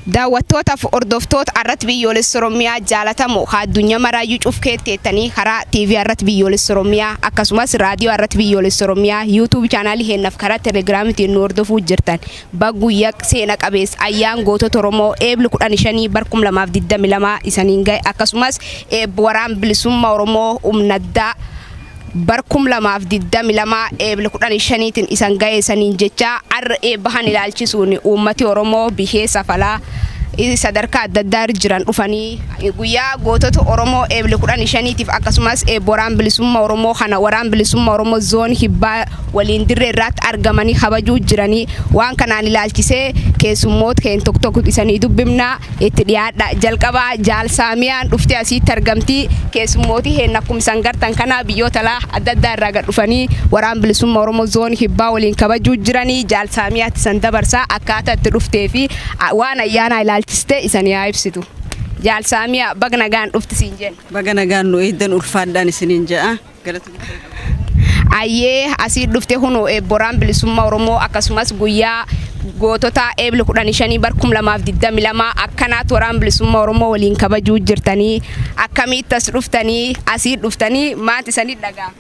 Daawwattootaaf hordoftoota irratti biyyoolessa Oromiyaa jaalatamu addunyaa maraayyuu cufkeetteettanii karaa TV irratti biyyoolessa Oromiyaa, akkasumas raadiyoo irratti biyyoolessa Oromiyaa, YouTube chaanaalii heennaaf karaa Telegiraamitiin nu hordofuu jirtan, guyyaa seena qabeessa ayyaan gootota Oromoo eebli 15 bar 2022 isaniin gahe, akkasumas eebba waraan bilisummaa Oromoo humna addaa bar 2022 eebla 15tiin isan ga'e saniin jecha, har'a eebba han ilaalchisuun uummati Oromoo bihee safalaa sadarkaa adda addaa jiran dhufanii guyyaa gootota Oromoo eebla 15tiif, akkasumas eebba waraan bilisummaa Oromoo kana waraan bilisummaa Oromoo zoon hibbaa waliin dirree irratti argamanii kabajuu jiranii, waan kanaan ilaalchisee keessummoota keenya tokko tokko isanii dubbifnaa, itti dhiyaadha. Jalqabaa Jaalsaamiyaan dhuftee asitti argamti. Keessummooti heen akkuma isan gartan kana biyyoota alaa adda addaa irraa gad dhufanii waraan bilisummaa Oromoo zoon hibbaa waliin kabajuu jiranii. Jaalsaamiyaatti isan dabarsaa, akkaataa itti dhuftee fi waan ayyaanaa ilaalchiste isanii haa ibsitu. Jaalsaamiyaa, baga nagaan dhufti siin jenna. Baga nagaan nu eeddan, ulfaadhaan isiniin jedha. Galata. Ayyee, asii dhufte hunu waraan bilisummaa Oromoo, akkasumas guyyaa gootota eebla 15 bar 2022 akkanaatti waraan bilisummaa Oromoo waliin kabajuu jirtanii, akkamitti as dhuftanii, asii dhuftanii maanti isanii dhagaa?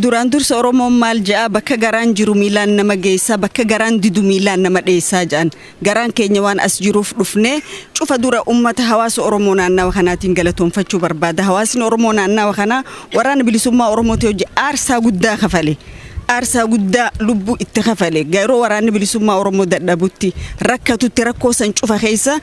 Duraan dursa Oromoon maal jedha? Bakka garaan jiru miilaan nama geessaa, bakka garaan didu miilaan nama dheessaa jedhan. Garaan keenya waan as jiruuf dhufnee. Cufa dura uummata hawaasa Oromoo naannawa kanaatiin galatoonfachuu barbaada. Hawaasni Oromoo naannawa kanaa waraana bilisummaa Oromooti hojii aarsaa guddaa kafale. Aarsaa guddaa lubbuu itti kafale. Yeroo waraanni bilisummaa Oromoo dadhabutti, rakkatutti, rakkoo san cufa keessa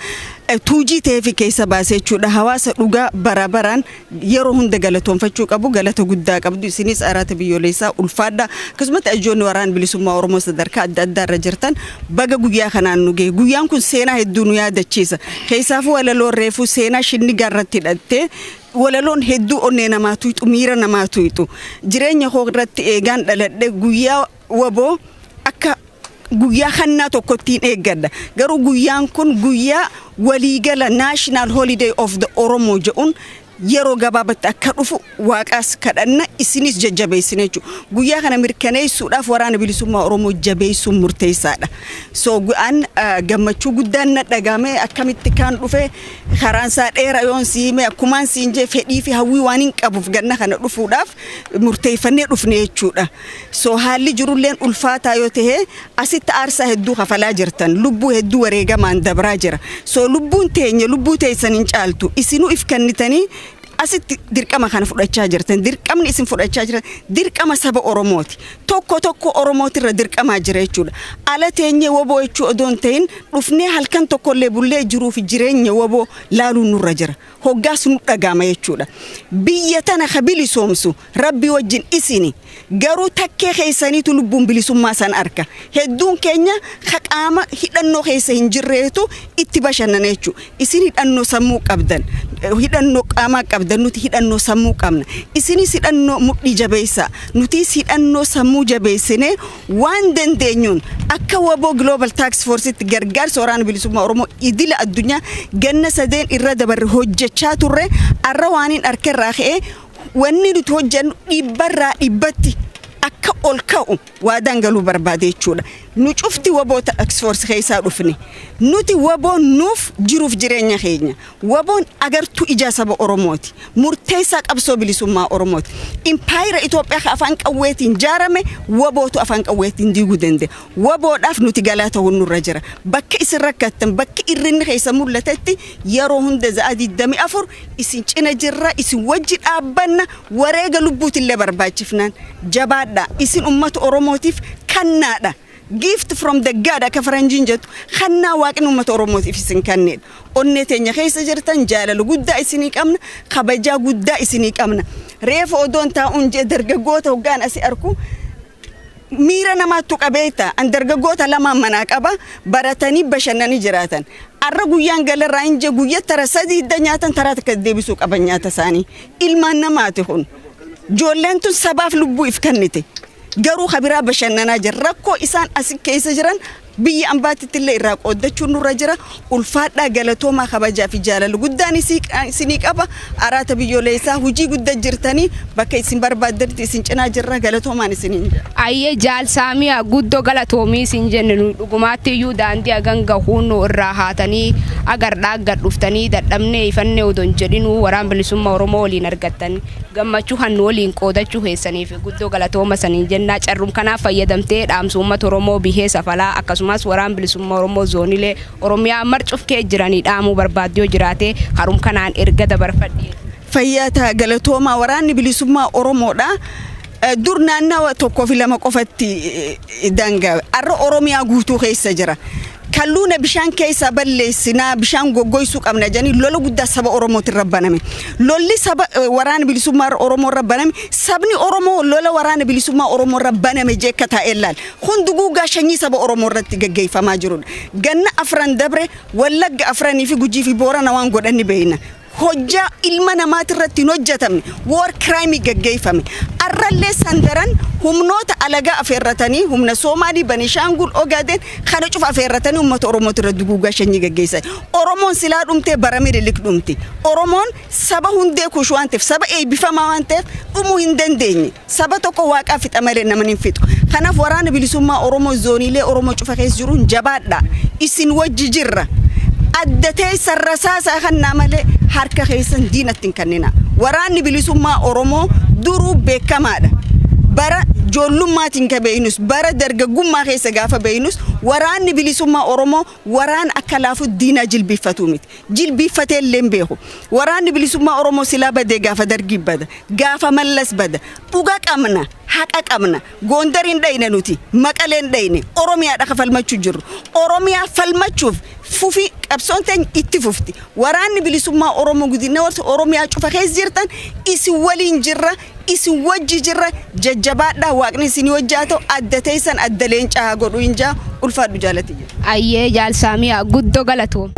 tuujii ta'eefi keessa baasee jechuudha. Hawaasa dhugaa bara baraan yeroo hunda galatoonfachuu qabu, galata guddaa qabdu. Isinis araata biyyoolessaa ulfaadha. Akkasumatti ajoonni waraana bilisummaa Oromoo sadarkaa adda addaa irra jirtan, baga guyyaa kanaan nu gahe. Guyyaan kun seenaa hedduu nu yaadachiisa. Keessaafuu walaloon reefuu seenaa shinnigaa irratti hidhattee, walaloon hedduu onnee namaa tuyxu, miira namaa tuyxu. Jireenya koo irratti eegaan dhaladhe guyyaa waboo akka guyyaa hannaa tokkottiin eeggadha. Garuu guyyaan kun guyyaa waliigala National Holiday of the Oromo jedhuun yeroo gabaabatti akka dhufu waaqaas kadhanna, isinis jajjabeessina jechuudha. Guyyaa kana mirkaneessuudhaaf waraana bilisummaa Oromoo jabeessuun murteessaadha. So an gammachuu guddaan na dhagame. Akkamitti kan dhufe, karaan isaa dheera yoon siime, akkumaan siin jee fedhii fi hawwii waan hin qabuuf ganna kana dhufuudhaaf murteeffannee dhufne jechuudha. So haalli jirulleen ulfaataa yoo ta'e, asitti aarsaa hedduu kafalaa jirtan, lubbuu hedduu wareegamaan dabraa jira. So lubbuun teenya lubbuu teessan hin caaltu. Isinuu if kennitanii asitti dirqama kana fudhachaa jirtan. Dirqamni isin fudhachaa jirtan dirqama saba Oromooti. Tokko tokko Oromootirra dirqamaa jira jechuudha. Ala teenyee waboo jechuu odoo hin ta'in, dhufnee halkan tokkollee bullee jiruu fi jireenya waboo laaluun nurra jira. Hoggaas nu dhagaama jechuudha. Biyya tana ka bilisoomsu rabbi wajjin isini. Garuu takkee keessaniitu lubbuun bilisummaa san arka. Hedduun keenya ka qaama hidhannoo keessa hin jirreetu itti bashannana jechuudha. Isin hidhannoo sammuu qabdan, hidhannoo qaamaa qabdan, nuti hidhannoo sammuu qabna. Isinis hidhannoo mudhii jabeessaa, nutis hidhannoo sammuu jabeessinee waan dandeenyuun akka waboo Global Task Force'itti gargaarsa waraana bilisummaa Oromoo idila addunyaa ganna sadeen irra dabarre hojjechaa turre. Arra waan hin harkarraa ka'ee wanni nuti hojjennu dhibbarraa dhibbatti akka ol ka'u waadaan galuu barbaade jechuudha. Nu cufti waboo Task Force keessaa dhufne. Nuti waboon nuuf jiruuf jireenya keenya. Waboon agartuu ijaa saba Oromooti. Murteessaa qabsoo bilisummaa Oromooti. Impaayira Itoophiyaa ka afaan qawweetiin jaarame wabootu afaan qawweetiin diiguu danda'a. Waboodhaaf nuti galaa ta'uun nurra jira. Bakka isin rakkattan, bakka irrinni keessa mul'atetti yeroo hunda za'a 24 isin cina jirra, isin wajji dhaabbanna, wareega lubbuutillee barbaachifnaan. Jabaadha. Isin ummata Oromootiif kannaadha. Gift from the God akka faranjiin jettu, kannaa waaqni ummata Oromootiif isin kannedha. Onnee teenya keessa jirtan, jaalala guddaa isinii qabna, kabajaa guddaa isinii qabna. Reefa odoon taa'uun jee, dargaggoota hoggaan asii arku miira namaattu qabeeta. An dargaggoota lamaan manaa qaba, baratanii bashannanii jiraatan. Arra guyyaan galarraa hin jee, guyyaa tara sadii hidda nyaatan taraa takka deebisuu qaban nyaata isaanii. Ilmaan namaati kun. Ijoolleen tun sabaaf lubbuu if kennite. Garuu kabiraa bashannanaa jira. Rakkoo isaan as keessa jiran Biyya ambaatitti illee irraa qooddachuun nurra jira. Ulfaadhaa, galatoomaa, kabajaa fi jaalala guddaan isinii qaba. Araata biyyoolessaa hojii guddaa jirtanii, bakka isin barbaaddanitti isin cinaa jirra, galatoomaan isiniin jira. Ayyee jaalsaamiyaa, guddoo galatoomii isin jenne. Nu dhugumaatti iyyuu daandii hagan gahuun nu irraa haatanii agardhaa gad dhuftanii, dadhabnee ifannee odoo hin jedhinuu waraan bilisummaa Oromoo waliin argattan gammachuu hannu waliin qoodachuu keessaniif guddoo galatooma saniin jennaa. Carrum kanaaf fayyadamtee dhaamsa uummata Oromoo bihee safalaa akkasumas waraan bilisummaa Oromoo zoonilee Oromiyaa marcufkee jiranii dhaamuu barbaadde yoo jiraate, harum kanaan erga dabarfadhe. Fayyaa ta'a, galatoomaa. Waraanni bilisummaa Oromoodha. Dur naannawa tokkoo fi lama qofatti daangaa, har'a Oromiyaa guutuu keessa jira. Kalluuna bishaan keessaa balleessinaa, bishaan goggoysuu qabna jedhanii lola guddaa saba Oromootiin irra baname. Lolli saba waraana bilisummaa Oromoo irra baname, sabni Oromoo lola waraana bilisummaa Oromoo irra baname jee akka taa'ee ilaala. Kun duguugaa sanyii saba Oromoo irratti gaggeeffamaa jirudha. Ganna afran dabre Wallagga afranii fi Gujii fi Boorana waan godhanni beeyna. Hojjaa ilma namaati irratti hin hojjetamne, war crime gaggeeffame. Arrallee sandaran humnoota alagaa afeerratanii, humna Soomaalii, Banishaangul, Ogaden kana cufa afeerratanii uummata Oromooti irra duguugaa sanyii gaggeessan. Oromoon silaa dhumtee bara Minilik dhumti. Oromoon saba hundee Kuush waan ta'eef, saba eebbifamaa waan ta'eef dhumuu hin dandeenye. Saba tokko Waaqaa fixa malee nama hin fixu. Kanaaf waraana bilisummaa Oromoo zooniilee Oromoo cufa keessa jiruun jabaadha. Isin wajji jirra. Adda teessan rasaasaa kannaa malee harka keessan diinatti hin kennina. Waraanni bilisummaa Oromoo duruu beekamaadha. Bara ijoollummaatti ka beeynus, bara dargaggummaa keessa gaafa beeynus, waraanni bilisummaa Oromoo waraan akka laafu diinaa jilbiiffatu miti. Jilbiiffatee illee hin beeku. Waraanni bilisummaa Oromoo silaa badee gaafa Dargii bada, gaafa Mallas bada. Dhuga qabna, haqa qabna. Gondar hin dhayne nuti, Maqalee hin dhayne, Oromiyaadha ka falmachuu jirru. Oromiyaa falmachuuf fufi qabsoon teenya itti fufti. Waraanni bilisummaa Oromoo guddina Oromiyaa cufa keessa jirtan, isin waliin jirra, isin wajji jirra, jajjabaadhaa, Waaqni isin wajji haa ta'u, adda teessan adda leencaa haa godhu hin jaa, ulfaadhu jaalati. Ayyee jaalsaamiyaa, guddoo galatoom.